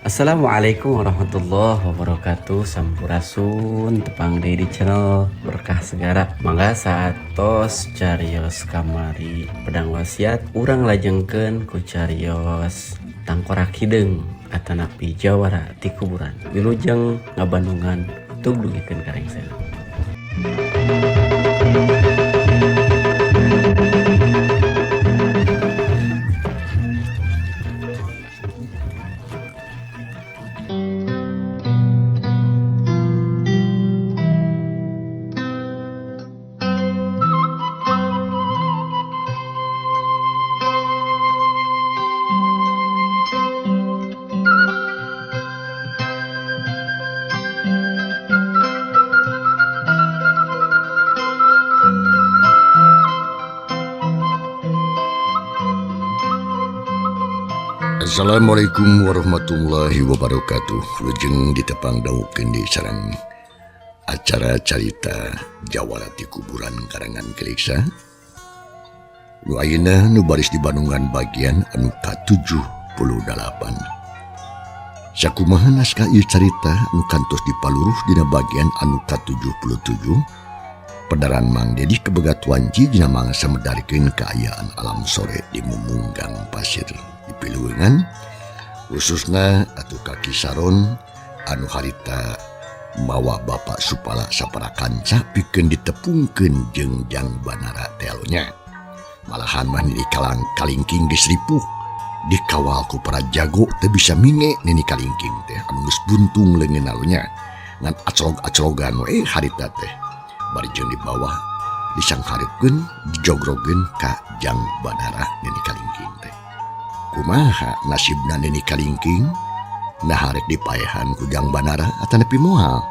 Assalamualaikum warahmatullahi wabarakatuh. Sampurasun, tepang deui di channel Berkah Segara. Mangga saatos carios kamari pedang wasiat, urang lajengkeun ku carios tangkorak hideung atanapi jawara ti kuburan. Wilujeng ngabandungan, tug dugikeun ka rengsena. Assalamualaikum warahmatullahi wabarakatuh. Wilujeng ditepang dawuhkeun di sareng acara carita Jawara ti kuburan karangan Keliksa. Nu ayeuna nu baris di Bandungan bagian anu ka-78. Sakumaha naskah ieu carita nu kantos dipaluruh dina bagian anu ka-77. Pedaran Mang Dedi kebegat wanci dina mangsa medarkeun kaayaan alam sore di mumunggang pasir di Piluwengan, khususna atuh kaki saron anu harita mawa Bapak Supala sapara kanca pikeun ditepungkeun jeung Jang Banara telonya. Malahan mah Nini Kalang Kalingking geus ripuh dikawal ku para jago teu bisa minge Nini Kalingking teh anu geus buntung leungeun nya ngan aclog-aclogan we harita teh bari jeung di bawah disanghareukeun dijogrogeun ka Jang Banara Nini Kalingking teh. Kumaha nasibna Nini Kalingking? Nah harek dipaehan ku Jang Banara atanapi moal?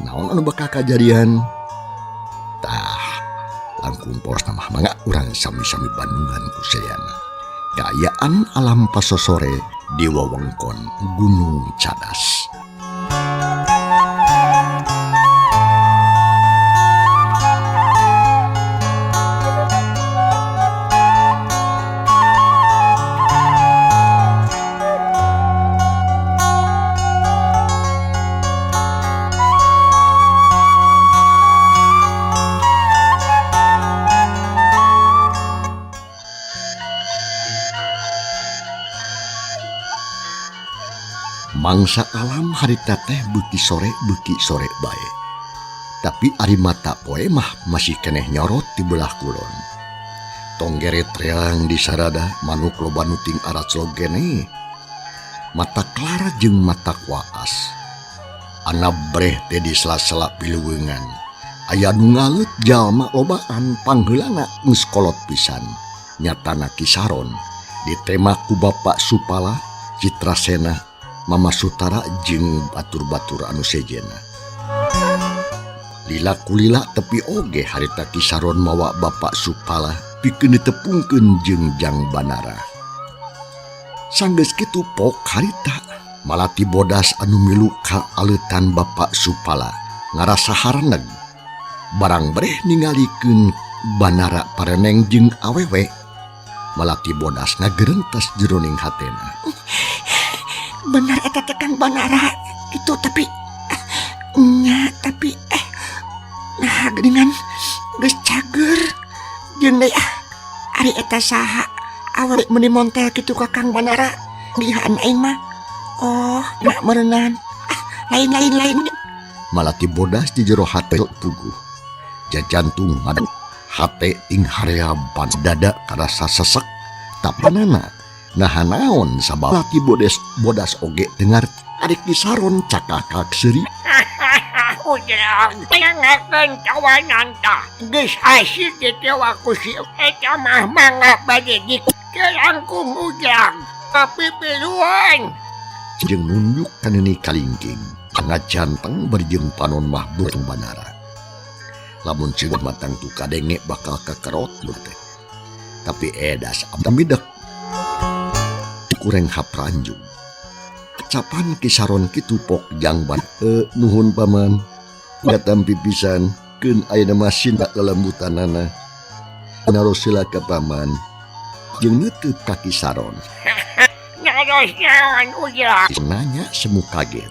Naon anu bakal kajadian? Tah, langkung poros mah mangga urang sami-sami bandungan ku sadayana. Kaayaan alam pasosore di wewengkon Gunung Cadas. Mangsa alam harita teh beuki sore bae. Tapi ari mata poe mah masih keneh nyorot di belah kulon. Tonggeret reang di sarada manuk loba nu ting araclog gene. Mata klara jeung mata waas. Ana breh teh di sela-sela piluweungan. Aya nu ngaleut jalma lobaan pangheulana geus kolot pisan. Nyatana Kisaron ditema ku Bapak Supala, Citrasena, Mama Sutara jeung batur-batur anu sejena. Lila kulila tepi oge harita Kisaron mawa Bapak Supala pikeun ditepungkeun jeung Jang Banara. Sanggeus kitu pok harita malati bodas anu milu ka aleutan Bapak Supala ngarasa hareneg. Barang breh ningalikeun Banara pareneng jeung awewe. Malati bodas ngagerentes jeroning hatena. Bener eta teh Kang Banara itu tapi nya tapi nah geuningan geus cager jeung deui ari eta saha awewe meuni montel kitu ka Kang Banara lihan aing mah. Oh, nak meureunan. Lain lain lain. Malati bodas di jero hate puguh. Jajantung ngadeg hate ting hareaban dada karasa sesek tapanana. Nah naon sabab laki bodas bodas oge dengar adik Kisaron cakakak seuri. Ujang tengakeun kawanan tah geus hasil ditewa ku si eta mah mangga bade di kelangkung ujang kapipiluan. Jeung nunjuk ka Nini Kalingking ngajanteng bari jeung panon mah burung Banara. Lamun ceuk matang tu kadenge bakal kekerot teh. Tapi edas amidek kurang hapranjung. Capan Kisaron kitu pok jangban nuhun paman ngatampi pisan keun ayeuna mah sinta lelembutanana. Naros sila ka paman jeung neuteut ka Kisaron. Nya Terus naon ujang? Nanya semu kaget.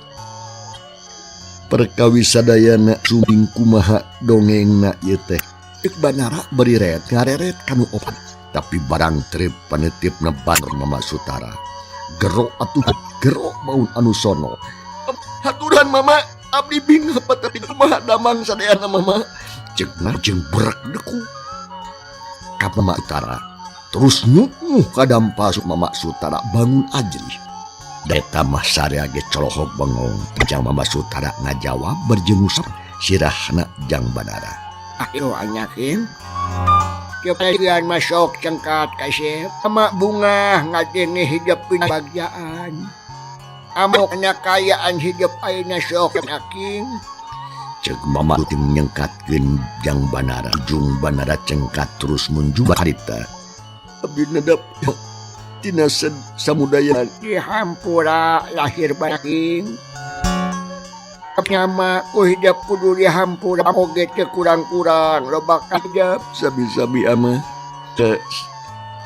Perkawis sadayana sumping kumaha dongengna ieu teh. Cek Banara bari ret ngareret kanu opat. Tapi barang trip panetipna banter Mama Sutara. Gero atuh gero maun anu sono. Haturan Mama, abdi bingah tapi kumaha damang sadayana Mama. Cekna jeung berek deku. Ka Mama Sutara. Terus nyukuh kadampal Mama Sutara bangun ajrih. Deta mah sarea ge colohok bengong. Jang Mama Sutara ngajawab berjengusap sirahna jang Banara. Ayo anyakin. Kepagian masuk cengkat kasih. Ama bunga ngadenge hidup kebahagiaan. Amokna kayaan hidup ayeuna sok aking. Cek Mama ting nyengkatkeun jang Banara. Jung Banara cengkat terus munjung harita. Abdi nedap tina samudaya dihampura lahir batin. Nyama ku hidup kudu dihampura oge teu kurang-kurang loba hidup sabi-sabi ama teu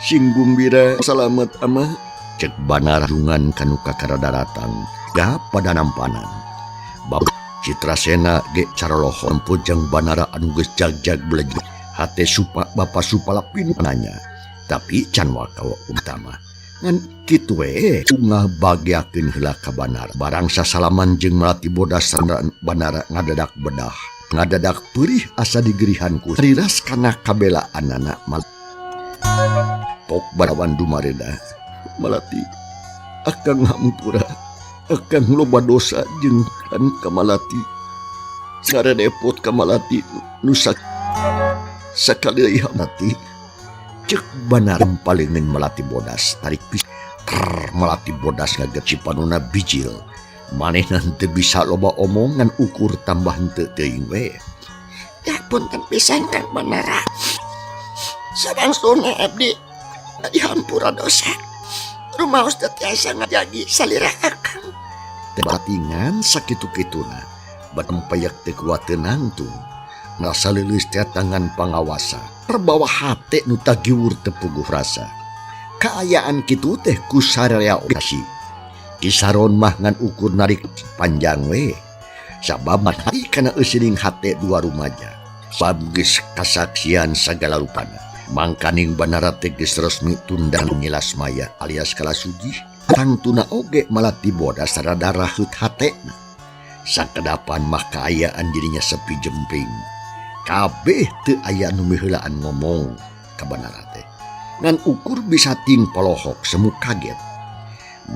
sing gumbira salamet ama. Cek Banara jungan kanu kakara daratang ga pada nampanan. Bab Citrasena ge caroloho nempo jang Banara anu geus jag-jag belejeg hate supa bapa supalap pinu nanya. Tapi can wakawa utama ngan kitu we ungah bagiakeun heula ka Banara. Barang sasalaman jeung Melati Bodas Banara ngadadak bedah ngadadak peurih asa digerihan ku riras kana kabelaanana pok barawan dumareda. Malati akang hampura akang loba dosa jeung kan ka Malati sarepot ka Malati nu sakali mati. Cek Banara palingan Melati Bodas tarik pis Melati Bodas ngaget cipanuna bijil manehna teu bisa loba omongan ukur tambah henteu teuing we. Ya punten pisan Kang Banara. Sabangsuna abdi dihampura dosa. Rumaos teu tiasa ngajagi salira akang. Teu sakitu-kituna batempayak teu kuat teu nangtung. Ngrasa leuleus teh tangan pangawasa. Terbawa hate nu tagiwur teu puguh rasa. Kaayaan kitu teh ku sararea operasi. Kisaron mah ngan ukur narik panjang we. Sabab hari kana eusining hate dua rumaja. Sabab geus kasaksian sagala rupana. Mangkaning Banara teh geus resmi tundang Nyilas Maya alias Kalasugih. Tangtuna oge Malati Bodas rada raheut hatena. Sakedapan mah kaayaan dirinya sepi jempling. Kabeh teu aya nu miheulaan ngomong ka Banara teh. Ngan ukur bisa ting polohok semu kaget.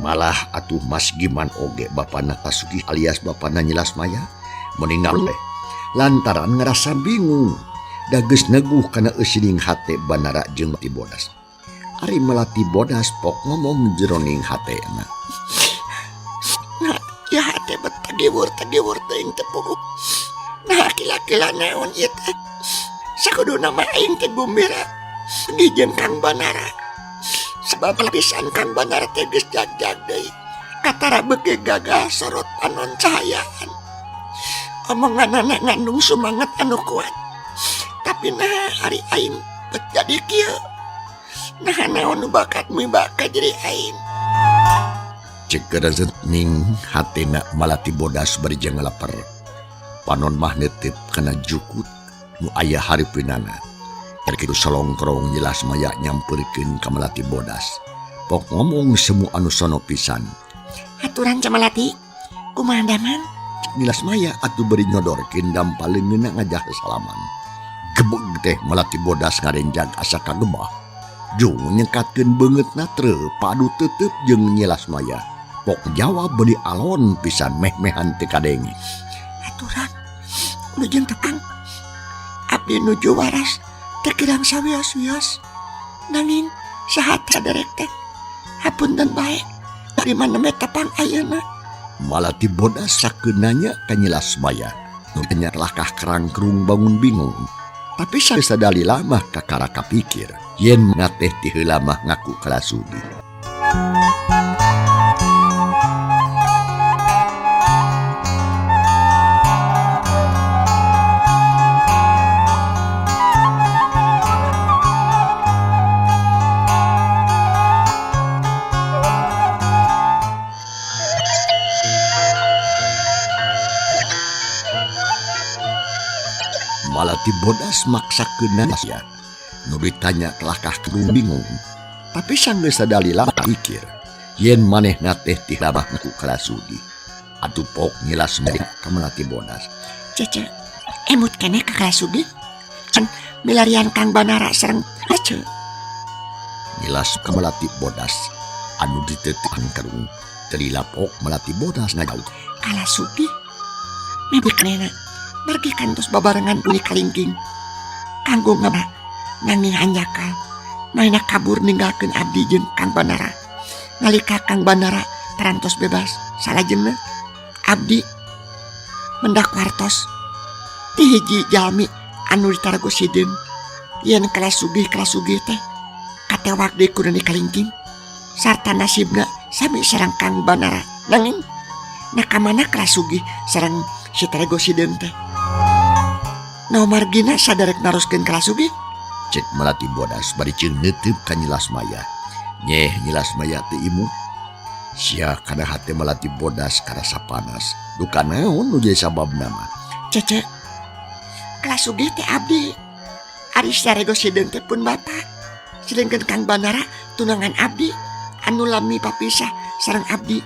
Malah atuh Mas Giman oge bapana Kasugih alias bapana Nyilas Maya meninggal teh. Lantaran ngerasa bingung. Da geus neguh kana eusining hate Banara jeung Melati Bodas. Ari Melati Bodas pok ngomong jeroning hatena. Nah, ya hate bet tagiwur teuing teu puguh. Nah, kila-kila naon ieu teh. Sakuduna mah aing teh gumbira jeung Kang Banara. Sebab pisan Kang Banara teh geus jag-jag deui. Katara beuki gagah sorot panon cahayaan. Omonganana ngandung sumangat anu kuat. Tapi nah ari aing bet jadi kieu. Nah naon nu bakat mibaka jadi aing. Cek ning hatena Malati Bodas bari jeung ngalaper. Panon mah netep kana jukut nu aya haripinana. Kitu solongkrong Nyilas Maya nyamperkeun ka Melati Bodas. Pok ngomong semu anu sono pisan. Aturan ca Melati, kumaha damang? Nyilas Maya atuh bari nyodorkeun dampal leungeunna ngajak salaman. Gebeg teh Melati Bodas ngarenjag asa kagebah. Jung nyengkatkeun beungeutna treu padu tetep jeung Nyilas Maya. Pok jawab bari alon pisan meh-mehan teu kadenge. Aturan wilujeng tepang. Abdi nuju waras terkirang sawios-wios. Nanging saha saderek teh. Hapunten bae. Dari mana me tepang ayeuna? Malati Bodas sakeun nanya ka Nyilas Maya. Nu nya lakah kerangkerung bangun bingung. Tapi sadalila mah kakara kapikir. Yen ngateh ti heula mah ngaku kalasugih. Malati bodas maksakeun ya. Nu ditanya kelakah kudu bingung. Tapi sanggeus sadalila pikir yen manehna teh tiramah ku Kalasugi. Atuh pok nyilas maya ka Melati Bodas. Cece, emut keneh ka Kalasugi? Can milarian Kang Banara sareng Cece. Nyilas ka Melati Bodas anu ditetekan karung teu lapok Melati Bodas ngajauh. Kalasugi? Mebut kenehna margi kantos babarengan uni kalingking. Kanggo ngabah nanging hanjakal. Manehna kabur ninggalkeun abdi jeung Kang Banara. Nalika Kang Banara parantos bebas salajengna abdi mendak wartos ti hiji jalmi anu ditarago sideung yen Kalasugi teh katewak deui ku Nini Kalingking sarta nasibna sami sareng Kang Banara. Nanging na ka mana Kalasugi sareng si Tarego Sideung teh? Naon margina sadarek naroskeun Kalasugi? Cek Melati Bodas bari ceung neuteup ka Nyilas Maya. Nyeh Nyilas Maya teu imut. Sia kana hate Melati Bodas karasa panas. Duka naon nu jadi sababna mah? Cece, Kalasugi teh abdi. Ari si Tarego Sideung teh pun bapa. Sedengkeun Kang Banara tunangan abdi anu lami papisah sareng abdi.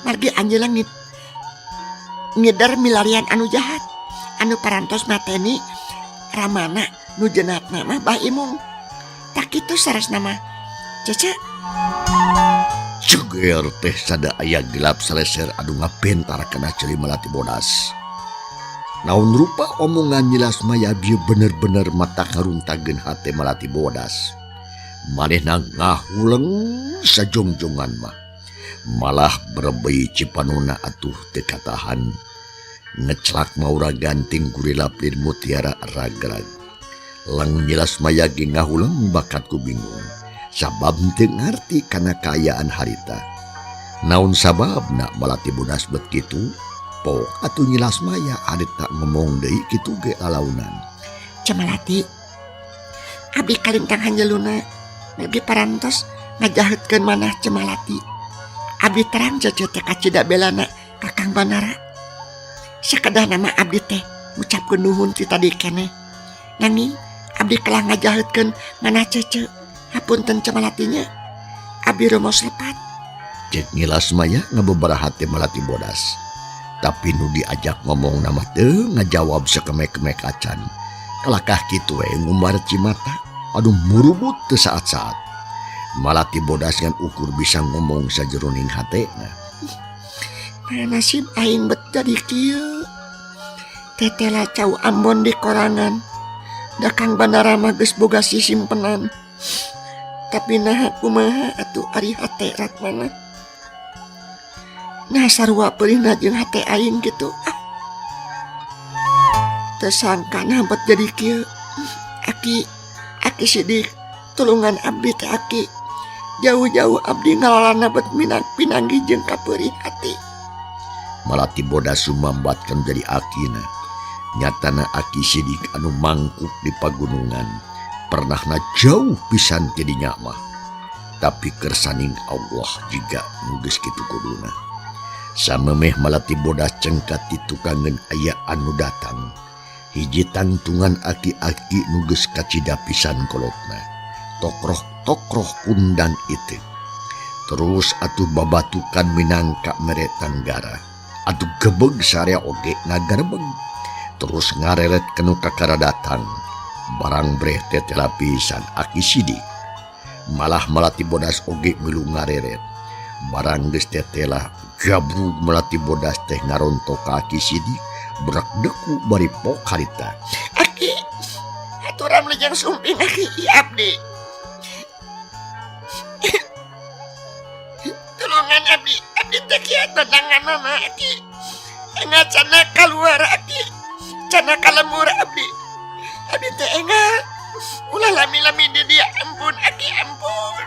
Margi anjeunna ngider milarian anu jahat anu parantos mateni ramana nu jenatna mah Bah Imung. Tak kitu saresna mah. Cece. Ceger teh sada aya gelap saleser anu ngapentar kana ceuli Melati Bodas. Naon rupa omongan Nyilas Maya bieu bener-bener mata karuntageun hate Melati Bodas. Manehna ngahuleng sajongjongan mah. Malah berebei cipanona atuh teu katahan. Ngecelak maura ganting gurila plin mutiara ragrag. Lang Nyilas Maya ge ngahuleng bakat ku bingung. Sabab teu ngarti kana kaayaan harita. Naon sababna Melati Bodas bet kitu? Pok atuh Nyilas Maya harita ngomong deui kitu ge lalaunan. Cemalati, abdi kalintang hanjeluna margi parantos ngajahetkeun manah Cemalati. Abdi terang cece teh kacida belana ka Kang Banara. Sakedah nama abdi teh ngucapkeun nuhun ti tadi keneh. Nanging abdi kalah ngajahetkeun manah cece. Hapunten Cemalatinya, abdi rumos lepat. Cek Nyilas Maya ngabebaraha hate Melati Bodas. Tapi nu diajak ngomong nama teu ngajawab sakemek-kemek acan. Kalakah kitu we ngumbar cimata, aduh murubut teu saat-saat. Melati Bodas ngan ukur bisa ngomong sajeroning hatena. Nah, nasib aing bet jadi kieu. Tetela cau Ambon di korangan. Da Kang Banara mah geus boga sisimpenan. Tapi naha kumaha atuh ari hate ratmana. Nah sarua peurihna jeung hate aing kitu. Ah. Teu sangka nah bet jadi kieu. Aki, aki Sidik, tulungan abdi teh aki. Jauh-jauh abdi ngalalana bet minang pinanggi jeung kapeurih hati. Melati Bodas sumambatkan jadi akina. Nyatana aki Sidik anu mangkuk di pagunungan. Pernahna jauh pisan ti dinya mah. Tapi kersaning Allah jiga nu geus kitu kuduna. Samemeh Melati Bodas cengkat di tukangeun aya anu datang. Hiji tangtungan aki-aki nu geus kacida pisan kolotna. Tokroh-tokroh kundang itu. Terus atuh babatukan minangka mere tanggara. Atuh gebeg sarea oge ngagarebeg. Terus ngareret kanu kakara datang. Barang breh teh lapisan aki Sidik. Malah Melati Bodas oge milu ngareret. Barang geus tetela gabrug Melati Bodas teh ngarontok ka aki Sidik. Berak deku bari pok harita. Aki, aturan lejang sumping aki abdi. Tulungan abdi, abdi teh kieu tenanganana aki. Enga cana kaluar aki, cana kalemur abdi. Abdi teh enga ulah lami-lami di dia ampun aki ampun.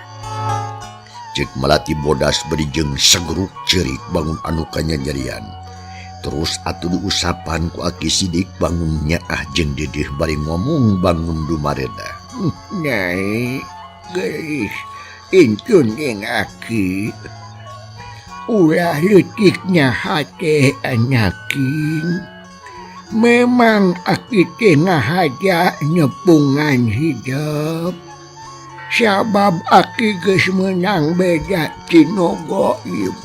Cek Melati Bodas bari jeung segeruk ceurik bangun anu kanyanyerian. Terus atuh diusapan ku aki Sidik bangun nyaah jeung dedeh bari ngomong bangun dumareda. Nyai, geus incun jeung aki. Ulah leutiknya hate anyakin. Memang aki teh ngahaja nyepungan hidep. Sabab aki geus meunang beja ti nu goib.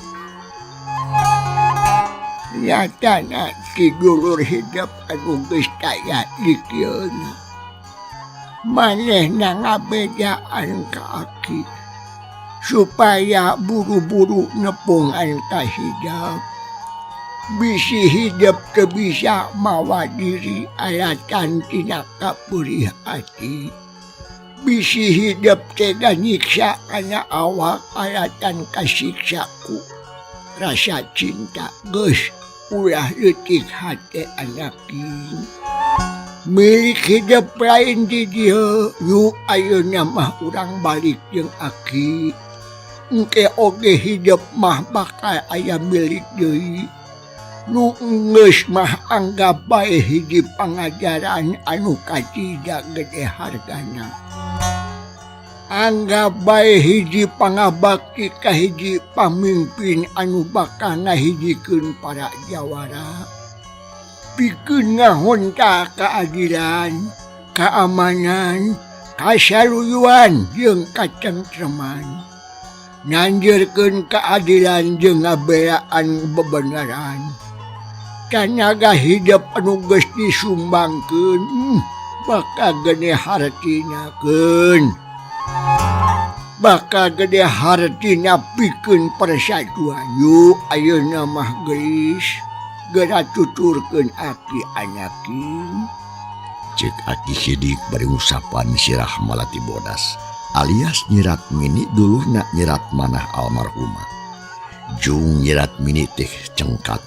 Nyatana ti dulur hidep anu geus taya dikieuna. Manehna ngabejaan ka aki supaya buru-buru nepungan ka hidep. Bisi hidep teu bisa mawa diri alatan tina kapeurih ati. Bisi hidep tega nyiksa kana awak alatan kasiksa ku rasa cinta. Geus ulah leutik hate anaking. Milik hidep lain di dieu, yuk ayeuna mah urang balik jeung aki. Engke oge hidep mah bakal aya milik deui. Nu geus mah anggap bae hiji pangajaran anu katiga gede hargana. Anggap bae hiji pangabakti ka hiji pamimpin anu bakal ngahijikeun para jawara. Pikeun ngahonta keadilan, keamanan, kasaluyuan jeung katentreman. Nganjeurkeun keadilan jeung ngabelaan bebenaran. Tanaga hidep anu geus disumbangkeun bakal gede hartina keun. Bakal gede hartina pikeun persatuan. Yuk ayeuna mah geulis geura tuturkeun aki anaking. Ceuk Aki Sidik bari ngusapan sirah Malati Bodas alias Nyirat Mini dulurna Nyirat Manah almarhumah. Jung Nyirat Mini teh cengkat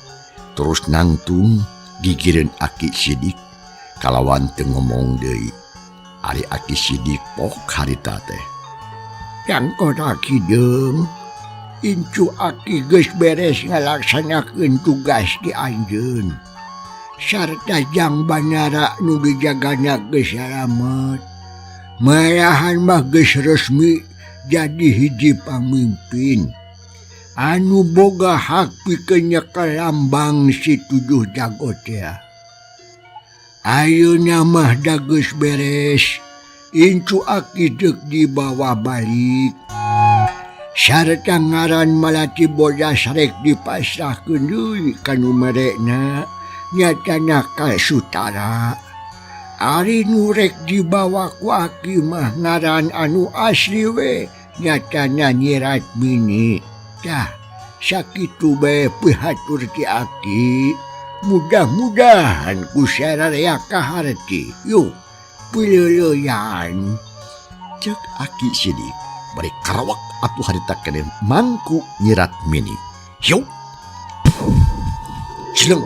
terus nangtung gigireun Aki Sidik kalawan teu ngomong deui. Ari Aki Sidik pok harita teh. Jangkon aki deung, incu aki geus beres ngalaksanakeun tugas di anjeun. Sarta jang Banara nu dijagana geus salamet. Malahan mah geus resmi jadi hiji pamimpin. Anu boga hak pikeun nyekel lambang si tujuh jago teh. Ayeuna mah da geus beres, incu aki deuk dibawa balik. Sarta ngaran Malati Bodas rek dipasrahkeun deui ka nu merekna nyatana ka Sutara. Ari nu rek dibawa ku aki mah ngaran anu asli we nyatana Nyirat Mini. Tah sakitu bae pihatur ti aki. Mudah-mudahan ku sararea kaharti. Yuk pileuleyan. Ceuk Aki Sidik bari karawak atuh harita keneh mangku Nyirat Mini. Hiu. Cileng.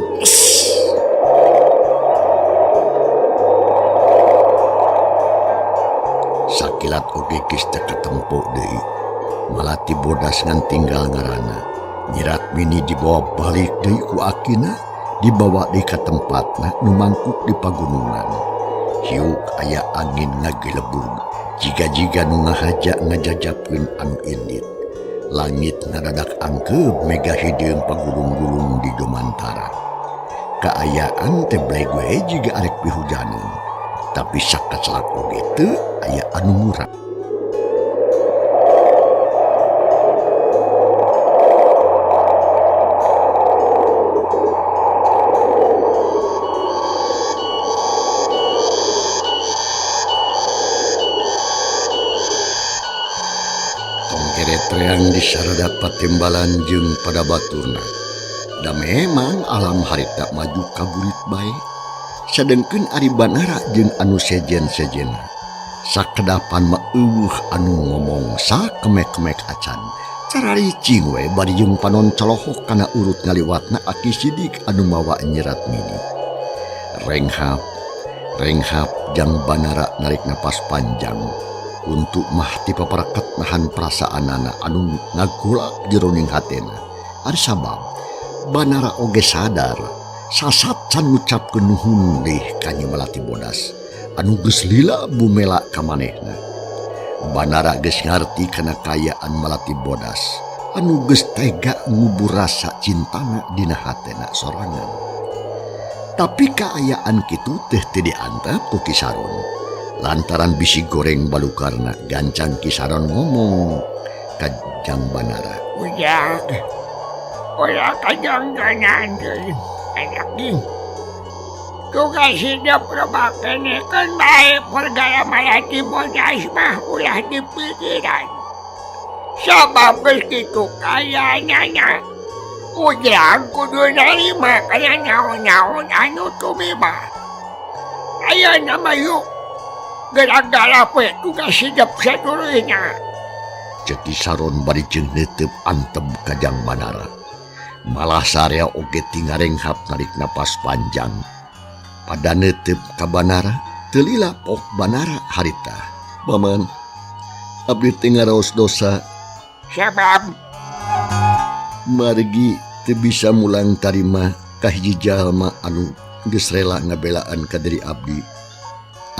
Sakilat oge geus teu katempo deui. Malati Bodas ngan tinggal ngaranna. Nyirat Mini dibawa balik deui ku akina, dibawa deui ka tempatna nu mangkuk di pagunungan. Hiuk aya angin ngagelebug, jiga-jiga nu ngahaja ngajajapkeun anu indit. Langit ngadadak angkeub mega hideung pagulung-gulung di Jomantara. Kaayaan teh bleg we jiga arek pihujaneun. Tapi sakacelak oge teu aya anu murah. Treang di sarada patimbalan jeung pada baturna. Da memang alam harita maju kaburit bae. Sadengkeun ari Banara jeung anu sejen-sejena. Sakedapan mah eueuh anu ngomong sakemek-kemek acan. Cararicing we bari jeung panon colohok kana urut ngaliwatna Aki Sidik anu mawa Nyirat Mini. Renghap, renghap jang Banara narik napas panjang. Untuk mah ti paparaket nahan perasaanana anu ngagolak jeroning hatena. Ari sabab Banara oge sadar sasat can ngucapkeun nuhun deui ka Nyi Malati Bodas anu geus lila bumela ka manehna. Banara geus ngarti kana kaayaan Malati Bodas anu geus tega ngubur rasa cintana dina hatena sorangan. Tapi kaayaan kitu teh teu diantep ku Ki Saron. Lantaran bisi goreng balukarna gancang Ki Saron ngomong ka Jang Banara. Ujang, ulah kajangganan deui anak ding. Tugas hidup loba keneh keun bae pergala malati bodas mah ulah dipikiran. Sabab geus kitu kayaanana. Ujang kudu narima kana naon-naon anu tumiba. Ayeuna mah yuk gerak galap we tugas hidup satuluyna. Cek Ki Saron bari jeung neuteup antep ka Jang Banara. Malah sarea oge tingarenghap narik napas panjang. Pada neuteup ka Banara, teu lila pok Banara harita. Paman, abdi teh ngaraos dosa. Sabab? Margi teu bisa mulang tarima ka hiji jalma anu geus rela ngabelaan ka diri abdi.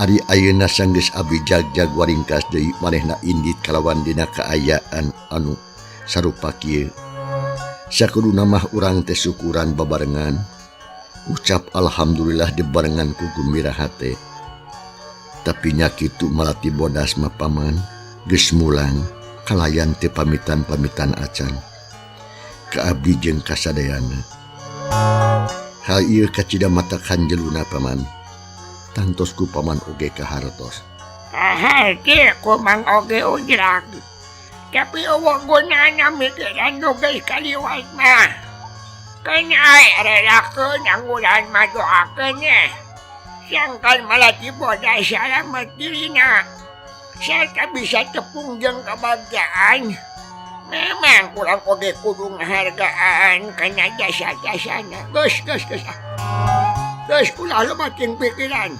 Ari ayeuna sanggeus abdi jagjag waringkas deui manehna indit kalawan dina kaayaan anu sarupa kieu. Sakuduna mah urang teh syukuran babarengan. Ucap alhamdulillah dibarengan ku gumbira hate. Tapi nya kitu malati bodas mah paman geus mulang kalayan teu pamitan-pamitan acan. Ka abdi jeung kasadayana. Hal ieu kacida mata kanjeluna paman. Tangtos ku paman oge kahartos. Kaharti ku mang oge ujrag. Tapi eueuh gunana mikiran nu geus kaliwat mah. Keun ae relakeun angguran mah doakeun nya. Sangkan malati bodas salamet dirina. Sarta bisa tepung jeung kebahagiaan. Memang kurang oge kudu ngahargaan kana jasa-jasana. Geus, geus, geus. Geus ulah loba ting pikiran.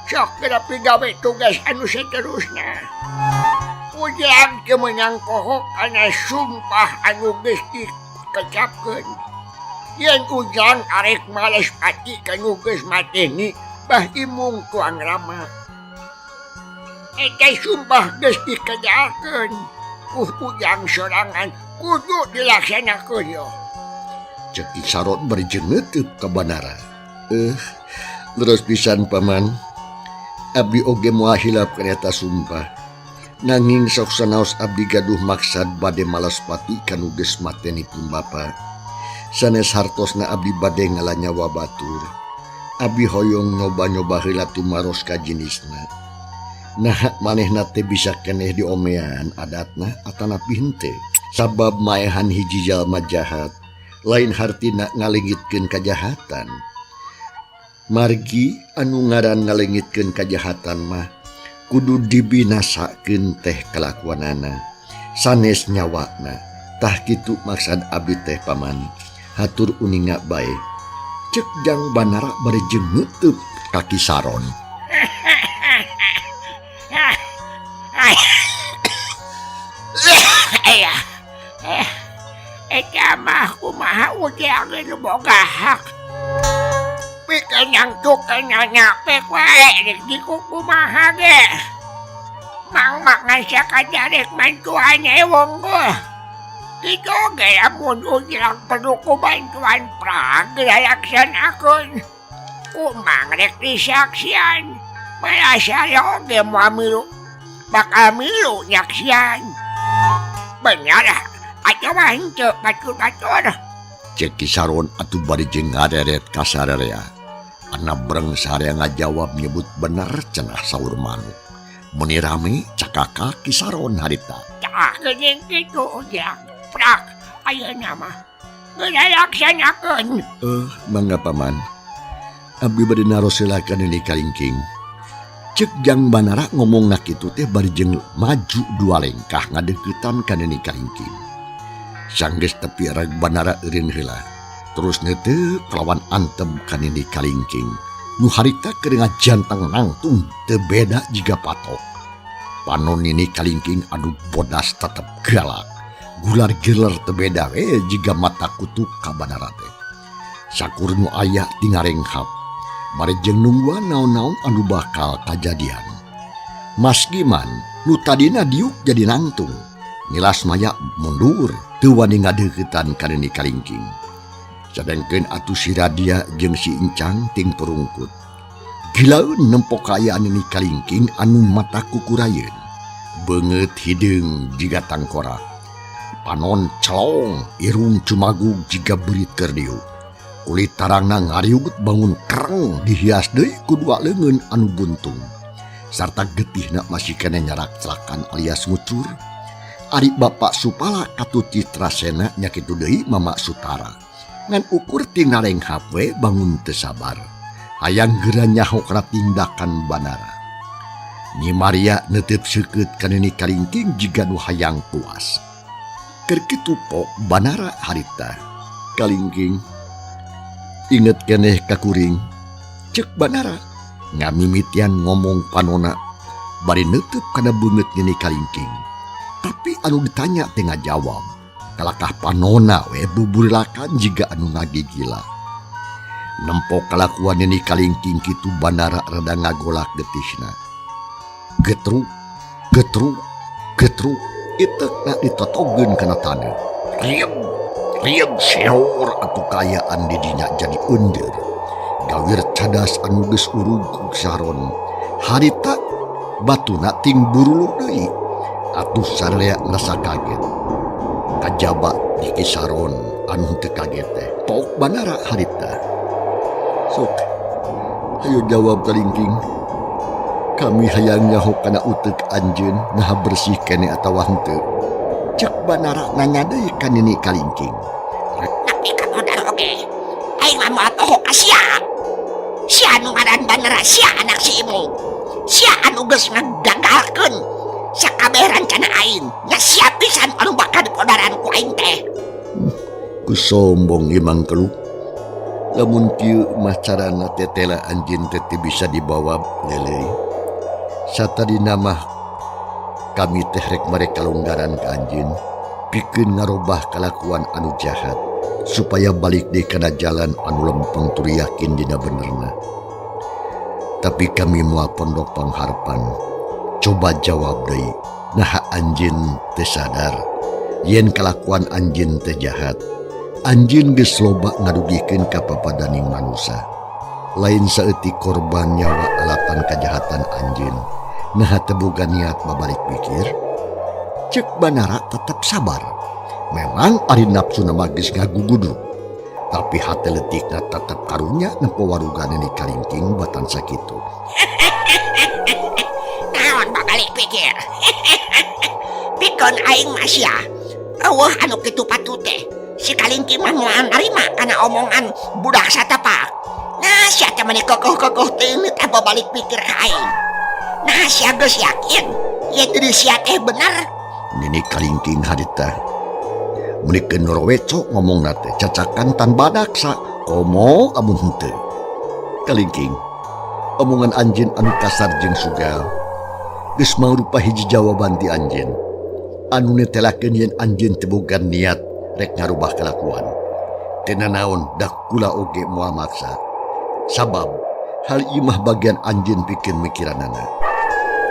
Sok geura pigawe tugas anu saterusna. Ujang teu meunang kohok kana sumpah anu geus dikecapkeun. Yen ujang arek males pati ka nu geus mateni, bah imung tuang rama. Eta sumpah geus dikejakeun. Ku ujang sorangan kudu dilaksanakeun yo. Cek Ki Saron bari jeung neuteub ka Banara. Leres pisan paman. Abdi oge moal hilap kana eta sumpah. Nanging sok sanaos abdi gaduh maksad bade malas pati ka nu geus mateni pun bapa. Sanes hartosna abdi bade ngalanyawa batur. Abdi hoyong nyoba-nyoba heula tumaros ka jinisna. Nah manehna teh bisa keneh diomean adatna atanapi henteu. Sabab maehan hiji jalma jahat lain hartina ngalengitkeun kajahatan. Margi anu ngaran ngalengitkeun kajahatan mah kudu dibinasakeun teh kalakuanana sanes nyawana. Tah kitu maksad abdi teh paman. Hatur uninga bae. Cek Jang Banara bari jeung neuteub ka Ki Saron. Eta mah kumaha ujang nu boga hak. Pikeun nyangtukeun nyapek wae rek dikukumaha ge. Mang mah ngan sakajarek bantuan ewong geuh. Kitu ge lamun ujang perlu ku bantuan prag dilaksanakeun. Kumang rek disaksian. Malah saya oge moal milu. Bakal milu nyaksian. Bener atawa henteu batur-batur. Cek Ki Saron atuh bari jeung ngareret ka sararea. Ana breng sarea ngajawab nyebut bener cenah saur manuk. Meuni rame cakaka Ki Saron harita. Tah geuning kitu ujang. Prak ayeuna mah. Geus dilaksanakeun. Mangga paman. Abdi bade naros heula ka Nini Kalingking. Cek Jang Banara ngomongna kitu teh bari jeung maju dua lengkah ngadeuketan ka Nini Kalingking. Sanggeus tepi reg Banara eureun heula. Terus neuteup kalawan antep ka Nini Kalingking. Nu harita keur ngajanteng nangtung teu beda jiga patok. Panon Nini Kalingking anu bodas tetep galak. Gular geler teu beda we jiga mata kutu ka Banara teh. Sakur nu aya tingarenghap. Bari jeung nungguan naon-naon anu bakal kajadian. Mas Giman nu tadina diuk jadi nangtung. Nilas maya mundur teu wani ngadeuketan ka Nini Kalingking. Sadengkeun atuh si Radia jeung si Incang ting perungkut. Gilaeun nempo kaayaan Nini Kalingking anu mata kukurayeun. Beungeut hideung jiga tangkorak. Panon celong, irung cumagug jiga beurit keur diuk. Kulit tarangna ngariugut bangun kereng dihias deui ku dua leungeun anu buntung. Sarta getihna masih keneh nyarak-celakan alias ngucur. Ari Bapak Supala katut Citrasena nya kitu deui Mama Sutara. Ngan ukur ti narenghap we bangun teu sabar. Hayang geura nyaho kana tindakan Banara. Nyi Maria neuteup seukeut ka Nini Kalingking jiga nu hayang puas. Keur kitu pok Banara harita. Kalingking inget keneh ka kuring. Ceuk Banara ngamimitian ngomong panona bari neuteub kana beungeut Nini Kalingking. Tapi anu ditanya teu ngajawab. Kalakah panona we buburilakan jiga anu ngagigila. Nempo kalakuan Nini Kalingking kitu Banara rada ngagolak getihna. Getruk, getruk, getruk, itekna ditotogeun kana taneuh. Rieg, rieg seur atuh kaayaan di dinya jadi eundeur. Gawir cadas anu geus urug ku saron. Harita batuna ting buruluh deui. Atuh sararea ngrasa kaget. Kajaba di kisaron anu henteu kaget teh. Pok Banara harita. Sok, hayo jawab Kalingking. Kami hayang nyaho kana uteuk anjeun naha bersih keneh atawa henteu. Ceuk Banara nanya deui ka Nini Kalingking. Tapi ka modar oge. Aing mah moal poho ka sia. Sia anu ngaran Banara, sia anak si Ibu. Sia anu geus ngagagalkeun sakabeh rencana aing. Nya sia pisan anu bakal dipodaran ku aing teh. Ku sombong imang keluk. Lamun kieu mah carana tetela anjeun teh teu bisa dibawa leleuy. Satadina mah kami teh rek mere kalonggaran ka anjeun pikeun ngarobah kalakuan anu jahat supaya balik deui kana jalan anu lempeng tur yakin dina benerna. Tapi kami moal pondok pangharpan. Coba jawab deui, naha anjeun teu sadar yen kalakuan anjeun teh jahat. Anjeun geus loba ngarugikeun ka papadaning manusa. Lain saeutik korban nyawa alatan kajahatan anjeun. Naha teu boga niat babalik pikir? Ceuk Banara tetep sabar. Memang ari nafsuna mah geus ngagugudruk. Tapi hate leutikna tetep karunya nempo waruga Nini Kalingking batan sakitu. Naon babalik pikir? Pikeun aing mah sia. Eueuh anu kitu patut teh. Si Kalingking mah moal narima kana omongan budak satapak. Nah sia teh meni kokoh-kokoh teuing teh babalik pikir ka aing. Nah sia geus yakin yen diri sia teh bener. Nini Kalingking harita. Meni keur noroweco ngomongna teh cacakan tan badaksa komo amun henteu. Kalingking, omongan anjeun anu kasar jeung sugal geus mangrupa hiji jawaban ti anjeun. Anu netelakeun yen anjeun teu boga niat rek ngarubah kalakuan. Teu nanaon dak kula oge moal maksa. Sabab hal ieu mah bagian anjeun pikeun mikiranana.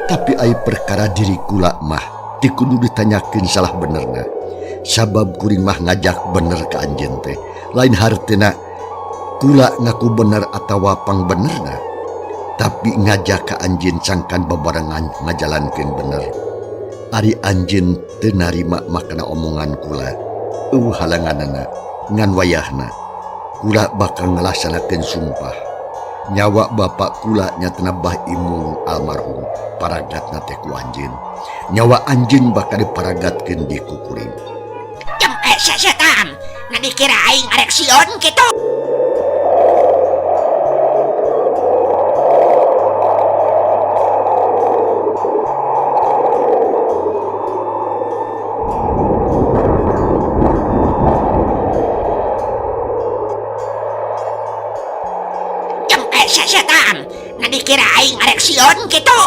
Tapi ai perkara diri kula mah teu kudu ditanyakeun salah benerna. Sabab kuring mah ngajak bener ka anjeun teh. Lain hartina kula ngaku bener atawa pangbenerna. Tapi ngajak ka anjeun sangkan babarengan ngajalankeun bener. Ari anjeun teu narima mah kana omongan kula. Eueuh halanganana ngan wayahna. Kula bakal ngalaksanakeun sumpah. Nyawa bapak kula nyatana Bah Imung almarhum paragatna teh ku anjeun. Nyawa anjeun bakal diparagatkeun di ku kuring. Cempe sesetan, nah dikira aing arek sion kitu. Cempe sesetan, nah dikira aing arek sion kitu.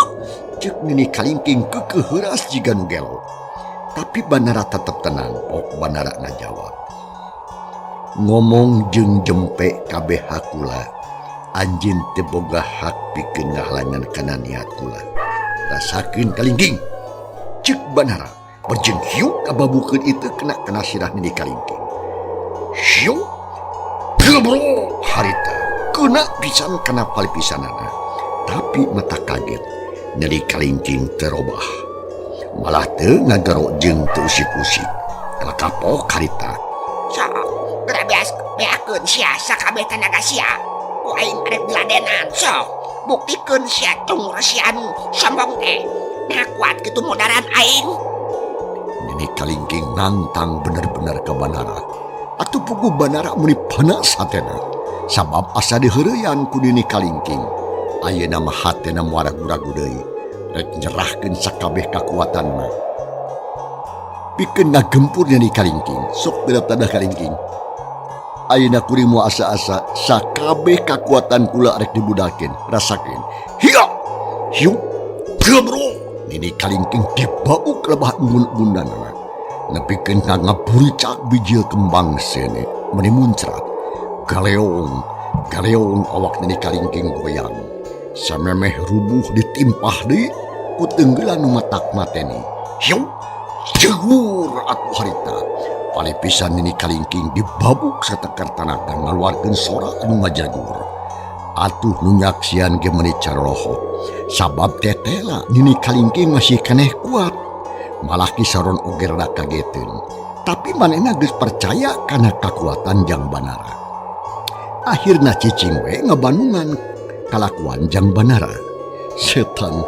Ceuk Nini Kalingking keukeuh heuras jiga nu gelo. Tapi Banara tetep tenang, pok Banara ngajawab. Ngomong jeung jempe kabeh hak kula. Anjeun teu boga hak pikeun ngahalangan kana niat kula. Rasakeun Kalingking. Ceuk Banara berjeng hiuk kababukeun itu kena kana sirah Nini Kalingking. Hiuk Gebro harita kena pisan kana palipisanana. Tapi mata kaget Nini Kalingking terobah. Malah teu ngagero jeung teu usik-usik. Kalah kapok harita. Sok, geura beas beakeun sia sakabeh tanaga sia. Ku aing arek diladenan sok. Buktikeun sia cungur sia anu sombong teh. Nah kuat kitu modaran aing. Nini Kalingking nantang bener-bener ka Banara. Atuh puguh Banara meuni panas hatena. Sabab asa diheureuyan ku Nini Kalingking. Ayeuna mah hatena moal ragu-ragu deui. Rek nyerahkeun sakabeh kakuatanna. Pikeun ngagempur Nini Kalingking. Sok teu tadah Kalingking. Ayeuna kuring moal asa-asa sakabeh kakuatan kula rek dibudalkeun. Rasakeun. Hiya! Hiup! Gebro! Nini Kalingking dibauk lebah embun-embunanana. Nepikeun ka ngaburicak bijil kembang sene meuni muncrat. Galeong, galeong awak Nini Kalingking goyang. Samemeh rubuh ditimpah deui ku tenggelan nu matak mateni. Hiup! Jegur atuh harita. Palipisan Nini Kalingking dibabuk satekar tanaga ngaluarkeun sora anu ngajagur. Atuh nu nyaksian ge meuni carorohok. Sabab tetela Nini Kalingking masih keneh kuat. Malah Ki Saron oge rada kageteun. Tapi manehna geus percaya kana kakuatan Jang Banara. Akhirna cicing we ngabandungan kalakuan Jang Banara. Setan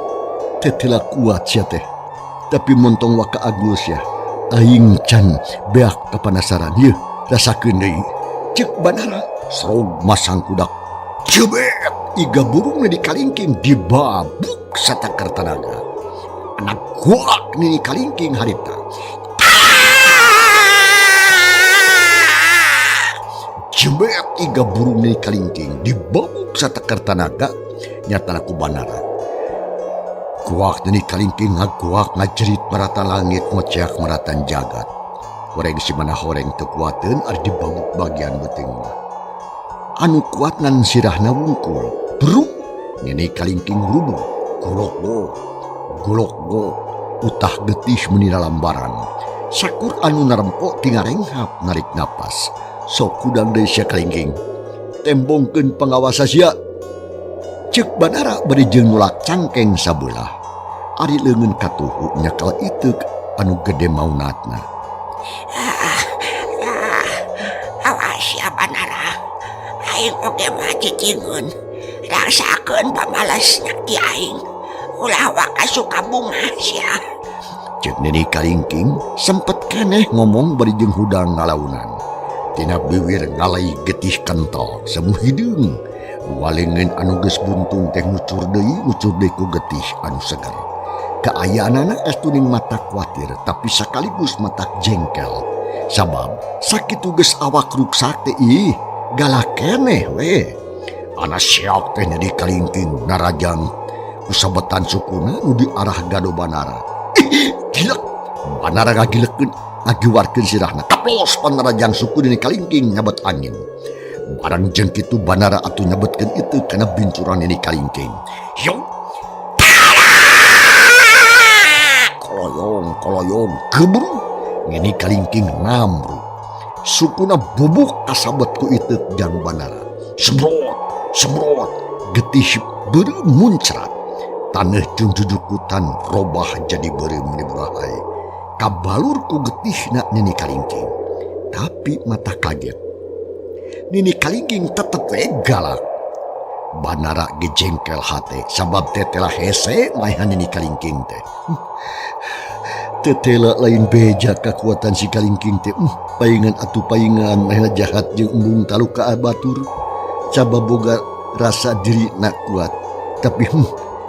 tetela kuat sia teh. Tapi montong waka agul sia. Aing can beak kapanasaran yeuh rasakeun deui. Ceuk Banara serog masang kudak. Jebet iga burung Nini Kalingking dibabuk satakar tanaga. Anak kuak Nini Kalingking harita. Jebet iga burung Nini Kalingking dibabuk satakar tanaga nyatana ku Banara. Kuak Nini Kalingking ngaguak ngajerit maratan langit ngoceak maratan jagat. Horeng si mana horeng teu kuateun ari dibabuk bagian beuteung mah. Anu kuat ngan sirahna wungkul. Bruk Nini Kalingking rubuh. Golok go, golok go. Utah getih meuni lambaran. Sakur anu narempok tingarenghap narik napas. Sok kudang deui sia Kalingking. Tembongkeun pangawasa sia. Ceuk Banara bari jeung nulak cangkeng sabelah. Ari leungeun katuhu nyekel iteuk anu gede maunatna. Awas ya Banara. Aing oge mah cicingeun. Rasakeun pamales ti aing. Ulah waka suka bungah sia. Ceuk Nini Kalingking sempet keneh ngomong bari jeung hudang ngalaunan. Tina biwir ngalai getih kental semu hideung. Walengeun anu geus buntung teh ngucur deui ku getih anu seger. Kaayaanana estuning mata kuatir tapi sekaligus mata jengkel. Sabab sakitu geus awak ruksak teh ih galak keneh we. Ana siak teh Nini Kalingking narajang kusabetan sukuna nu diarah gado Banara. Ih, gilek. Banara ngagilekeun ngagiwarkeun sirahna. Kaplos panarajang suku Nini Kalingking nyabet angin. Barang jeung kitu Banara atuh nyabetkeun itu kana bincuran Nini Kalingking. Hiu. Koloyong, koloyong, gebru. Nini Kalingking ngamru. Sukuna bubuk kasabet ku iteuk Jang Banara. Semprot, semprot, getih beureum muncrat. Taneuh jeung jujukutan robah jadi beureum meuni burahai. Kabalur ku getihna Nini Kalingking. Tapi mata kaget. Nini Kalingking tetep we galak. Banara ge jengkel hate sabab tetela hese maehan Nini Kalingking teh. Tetela lain beja kakuatan si Kalingking teh. Paingan atuh paingan manehna jahat jeung embung taluka batur. Sabab boga rasa diri nak kuat. Tapi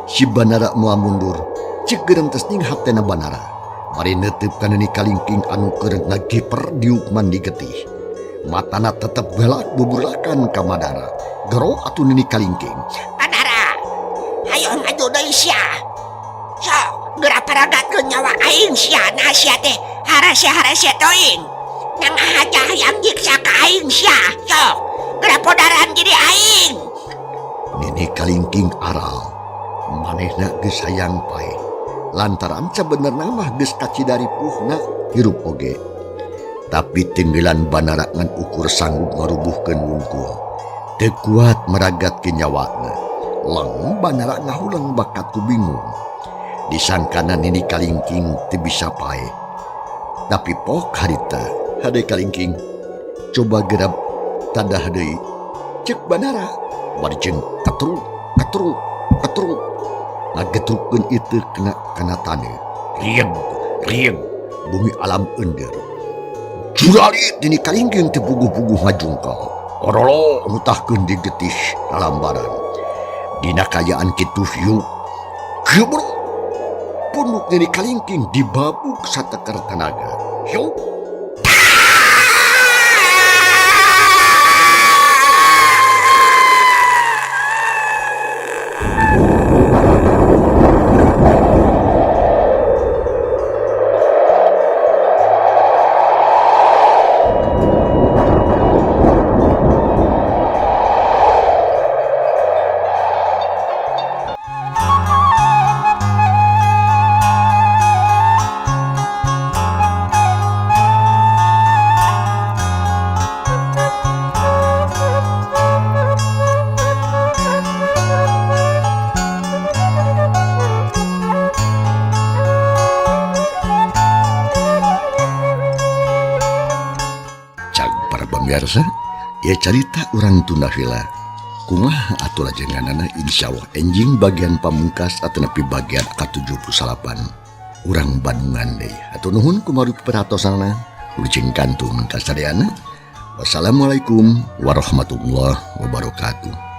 si Banara moal mundur. Ceuk gerem tes ning hatena Banara. Bari neuteup ka Nini Kalingking anu keur ngagiper diuk mandi getih. Matana tetep galak buburlakan ka Banara. Gero atuh Nini Kalingking. Banara, hayo maju deui sia. Sok, geura paragatkeun nyawa aing sia. Nah sia teh harase-harase teuing. Nang aja hayang nyiksa ka aing sia. Sok, geura podaran diri aing. Nini Kalingking aral. Manehna geus hayang paeh. Lantaran sabenerna mah geus kacidari puhna hirup oge. Tapi tenggelan Banara ngan ukur sanggup ngarubuhkeun wungkul. Teu kuat meragatkeun nyawana. Leng Banara ngahuleng bakat ku bingung. Disangkana Nini Kalingking teu bisa paeh. Tapi pok harita, hade Kalingking, coba gerab tadah deui. Cek Banara, bari jeung katruk katruk katruk. Ngagetrukkeun itu kena kana taneuh. Rieg rieg bumi alam ender. Juralit Nini Kalingking teu puguh-puguh ngajungkal. Orolo ngutahkeun di getis lalambaran. Dina kaayaan kitu hiuk gebruk punduk Nini Kalingking dibabuk sateker tanaga. Hiuk pemirsa, ya carita urang tunda heula. Kumaha atuh lajenganana insyaallah enjing bagian pamungkas atanapi bagian ka-78 urang Bandungan deui. Hatur nuhun kumaha perhatosanna, wilujeng kantun kasadayana. Wassalamualaikum warahmatullahi wabarakatuh.